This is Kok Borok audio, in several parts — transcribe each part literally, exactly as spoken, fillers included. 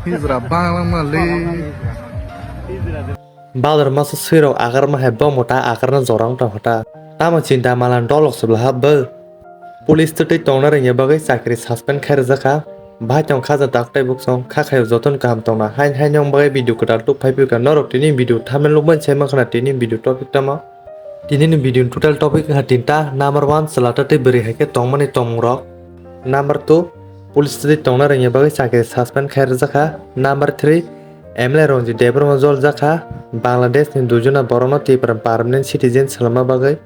Hijra bangma le. Badar masa swirok agarma hai bomo ta agarna jorang tong hota. Tamo chinta malan dolok sebla habo. Police twtwi tongna rengya bagwi chakri suspend khai rwjakha. Bhai tong khaja tak tei buksong kha khayo joton kaham tongna hain hain yong bagwi video kwtal tuk phai phika norok tini video thamen lukman se makhana tini video topic tamo. Tini ni video total topic wngkha tinta. Number one, chwla twtwi bwrwi hai khe tongmani tongmung rok. Number two, police twtwi tongna rengya bagwi chakri suspend khai rwjakha. Number three, M L A Ranjit Debbarma jol jakha. Bangladesh ni dujuna borokno Tripura permanent citizen swlama bagwi.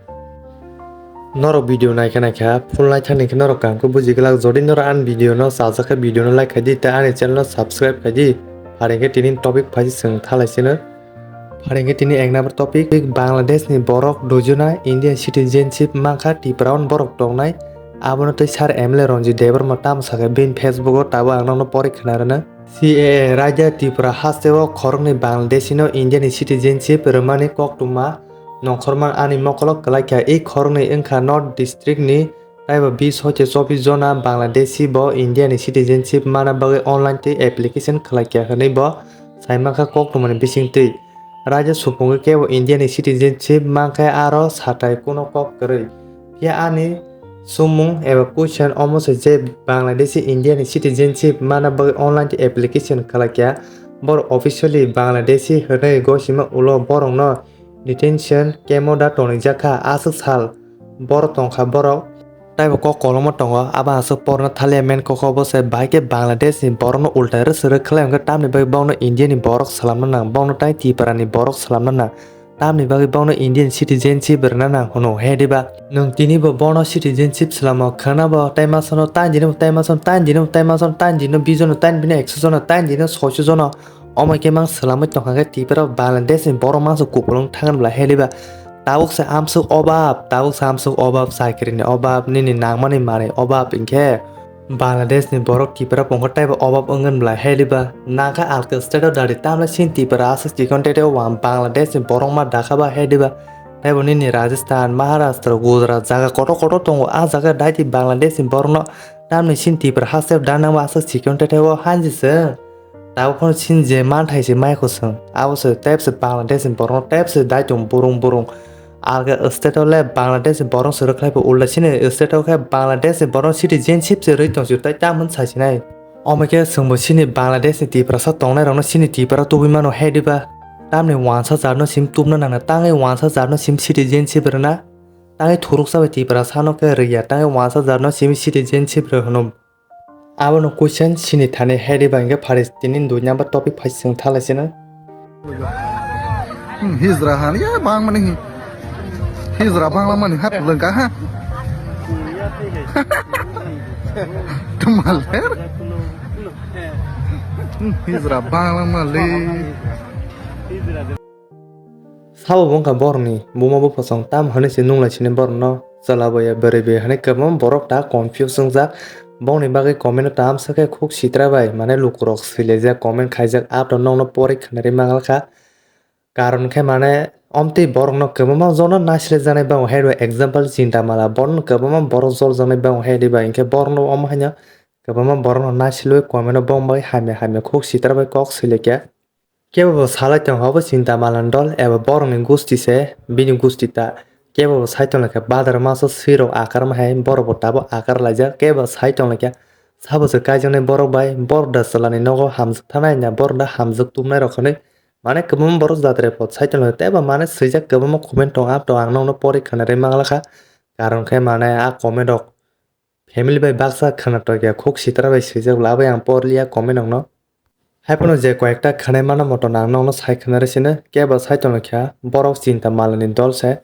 Norok video naikha naikha full naithani khe norok kaham khe buji glak. Jodi norok ani video no chajakha video no like khaidi tei ani channel no subscribe khaidi. Pharing khe tini topic phaisi chwng thalai sino. Pharing khe tini ek number topic, Bangladesh ni borok dujuna Indian citizenship mankha Tripura o borok tongnai. Abono tei sir M L A Ranjit Debbarma tamo sakha bini Facebook o tabo ang nokno pori khna rwna. C A A raida Tripura hasteo khoroknwi Bangladeshi no India ni citizenship rwmani koktwma nongkhorma ani mokolok kwlaikha. I khoroknwi wngkha North District ni taibo bis hoite chobbish jona Bangladeshi bo India ni citizenship mana bagwi online tei application khwlaikha hwnwi bo saimankha koktwmani bisingtwi. Raida supungwi kebo India ni citizenship mankhe aro satai kuno kok kwrwi. Phiya ani sumung eba question omo se je Bangladeshi India ni citizenship mana bagwi online tei application khwlaikha. Borok officially Bangladeshi hwnwi gosima ulo borokno detention camp o da tonwijakha aswk sal. Borok tongkha borok. Taibo kok koloma tongo, abo aswk porna thaliya main kok obo se, bahai khe Bangladesh ni borokno ulta rwswk rwk khlai hwnkhe tamni bagwi bokno India ni borok swlamna nang, bokno tai Tripura ni borok swlamna nang, tamni bagwi bokno Indian citizenship rwna nang hwno he diba? Nwng tini bo bono citizenship swlamo khwna bo tai masano, tai dino tai masano, tai dino tai masano, tai dino bijono, tai bini ekso jono, tai dino soiso jono, omo khe mang swlamwi tongkha khe Tripura o Bangladesh ni borok mangsa kupulung thangani bwla he diba? Tabuk se amswk obab, tabuk se amswk obab, chakri ni obab, nini nangmani manwi obab, hinkhe Bangladesh ni borok Tripura pungkha taibo obab wngwni bwla he diba? Nangkha alka state o dari tamle sin Tripura aswk chikon tete o wang Bangladesh ni borok ma dakha ba he diba? Taibo nini Rajasthan, Maharashtra, Gujarat jaga kotor kotor tongo, a jaga daiti Bangladesh ni borokno tamni sin Tripura haste danangma aswk chikon tete o hanjiswk. Tabuk phano chini je manthai se mai khoswng, abo se tep se Bangladesh ni borok no tep se daitung burung burung. Alga state o le Bangladesh ni borok se rwkhlai bo ulta chini state o khe Bangladesh ni borok citizenship se rwi tong si tai tamo sai sinai. Omo khe chwngbo chini Bangladesh ni Tiprasa tongnai rok no chini Tripura tubui mano he diba? Tamni wansa jat no sim tubna nangna tangwi wansa jat no sim citizenship rwna tangwi thuruksa bai Tiprasa no khe rwya tangwi wansa jat no sim citizenship rw hwno. Abono question sini thani head bai hwnkhe phari tini dui number topic phai chwng thalai sino. Hmm, hijra han ya bang mani hi. Hijra bangla mani hat lengka ha. Tumal her. Hmm, hijra bangla mali. Sabo bo wngkha borokni buma buphasong tam hwnwi se nunglai sini borokno chwla boya bwrwi boya hwnwi kwbangma borok ta confuse wngjak. Bokni bagwi comment o tamsa khe khuk sitra bai mane lukurok swilaijak comment khaijak abo nokno pori khwnarwi manglakha. Karon khe mane omtwi borokno kwbangma jono naisle jaknai bango hai rw example Chinta Mala borokno kwbangma borok jol jaknai bango hai rw ba hinkhe borokno omo haino kwbangma borokno naisilwi comment o bong bai hamya hamya khuk sitra bai kok swilaikha. Kebo bo salai tong abo Chinta Malani dol eba borokni gusti se, bini gusti ta. Kebo bo sai tong laikha badar masa swirok akarma hai borok bo tabuk akar laijak. Kebo sai tong laikha sabo se kaijaknai borok bai borok da chwlani nogo hamjwk thanai na borok da hamjwk tubnai rok hwnwi. Mane kwbangma borok jatrai pot sai tong laikha tei bo mane swijak kwbangma comment tong ap tong ang nokno pori khwnarwi manglakha. Karon khe mane a comment rok family bai baksa khwnatok ya khuk sitra bai swijak labwi ang porliya comment rokno. Haiphano je koyekta khwnai mano moto nang nokno sai khwnarwi sino kebo sai tonglaikha borok Chinta Malani dol se.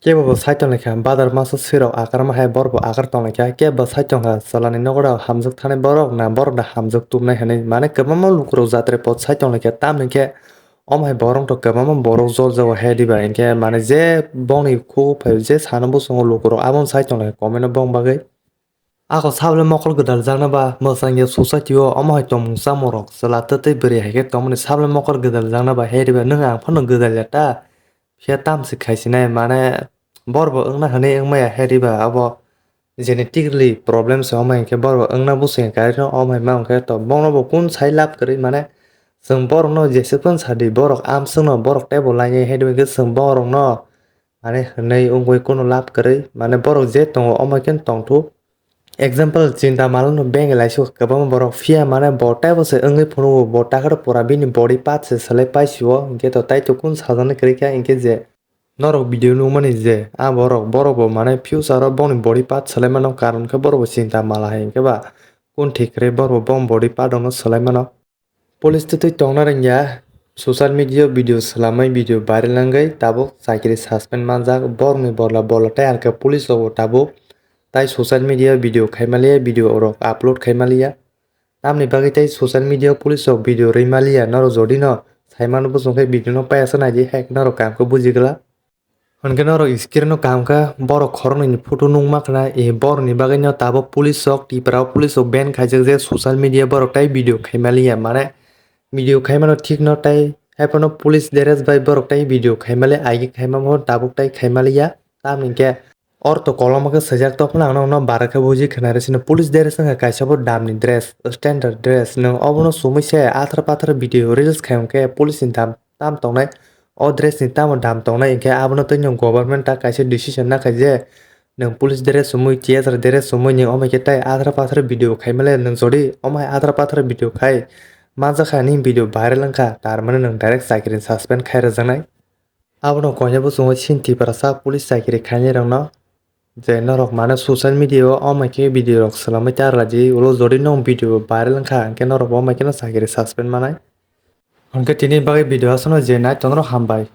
Kebo bo sai tonglaikha badar masa swirok akarma hai borok bo akar tonglaikha kebo sai tongkha chwlani nogo da hamjwk thanai borok na borok da hamjwk tubnai hwnwi mane kwbangma lukurok jatrai pot sai tonglaikha tamni khe omo hai borok to kwbangma borok jol jago hai diba hinkhe mane je bongni khugo phaio je sano bosongo lukurok abono sai tonglaikha comment o bong bagwi. Ako sabole mokol gwdal jakna ba mwsang ya society o omo hai tongmung chamung rok chwla twtwi bwrwi hai khe tongmani sabole mokol gwdal jakna ba hai riba nwng ang phano gwdal ya ta phiya tamsi khai sinai mane bor bo wngna hwnwi wngmaya hai riba abo genetically problem se omo hai khe bor bo wngna bwswk ya karwi no omo hai ma wngkhe to bono bo kun sai lab kwrwi mane Chwng borokno jeswk phano sadi, borok amswkno borok teibo lainai, hai hwnkhe chwng borokno mane hwnwi wngwi kunu lab kwrwi, mane borok je tongo omo khe tongthuk. Example, Chinta Malano beng laisuk kwbangma borok, phiya mane bo teibo se wngwi phunukgo, bo takhar pura bini body part se swlai paisio, hwnkhe to tei to kun sajani kwrwi kha, hwnkhe je norok video nukmani je a borok, borok bo mane future o bongni body part swlai mano, karon khe borok bo Chinta Mala hai hwnkhe ba kun thik kwrwi borok bo bongni body part rokno swlai mano. Police twi twi tongna rwngya, social media video swlamwi video viral wngwi tabuk chakiri suspend manjak, borokni bola bola tei ar khe police rokbo tabuk tai social media video khaimaliya, video rok upload khaimaliya. Tamni bagwi tei social media police rok video rwimaliya, norok jodi no saimano bwswng khe video no payasa naidi, hai khe norok kaham khe bujigwlak. Hwnkhe norok screen o kaham khe borok khoroknwi ni photo nukma khna, e borok ni bagwi no tabuk police rok, Tripura o police rok ban khaijak je social media borok tai video khaimaliya, mane video khaimano thik no tai haiphano police dress bai borok tai video khaimali, aigi khaima bo tabuk tai khaimaliya. Tamni khe ortho koloma khe swijak, tokphano ang nokno bara khe buji khna rw sino, police dress wngkha kaisa bo damni dress, standard dress, nwng obono sumui se athar pathar video reels khai hwnkhe police ni dam tam tongnai, o dress ni tamo dam tongnai, hinkhe abono tei nwng government ta kaisa decision nakha je nwng police dress sumui, T S R dress sumui nwng omo khe tai athra pathra video khaimale, nwng jodi omo hai athra pathra video khai manjakha, nini video viral wngkha, tar mane nwng direct chakiri suspend khai rwjaknai. Abono koinai bwskango chini Tiprasa police chakiri khainai rokno je norok mane social media o omo khe video rok swlamwi ta rwlaidi, ulo jodi nwng video viral wngkha hinkhe norok bo omo khe no chakiri suspend manai. Hwnkhe tini bagwi video aswkno je nai tongrok hambai.